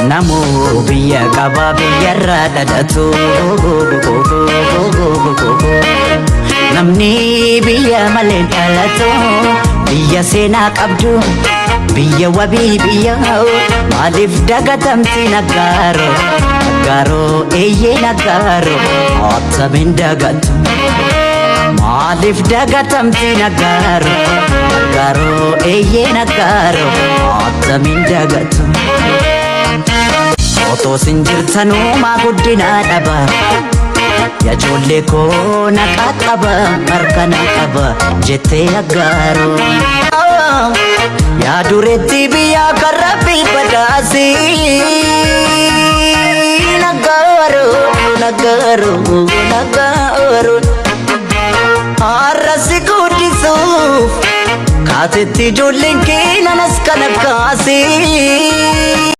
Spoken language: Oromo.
Namuu biyya qabaa biyyarraa dhalatu. Namni biyya malee dhalatu biyya seenaa qabdu biyya wabii biyya maaliif dagatamti naggaaro naggaaro eeyyee naggaaro attamiin dagatu. Maaliif dagatamti naggaaro naggaaro eeyyee naggaaro attamiin dagatu. Otoo sin jirtanuu maa guddinaa dhaba. Ijoollee koo na qaqqaba harka na qaba jettee aggaaroo. Yaa dureetti biyyaa kan rabbi badhaasi. Naggaaroo naggaaroo naggaaroo. Har'a si guddisuuf kaatetti ijoolleen kee nanas kana kaasii.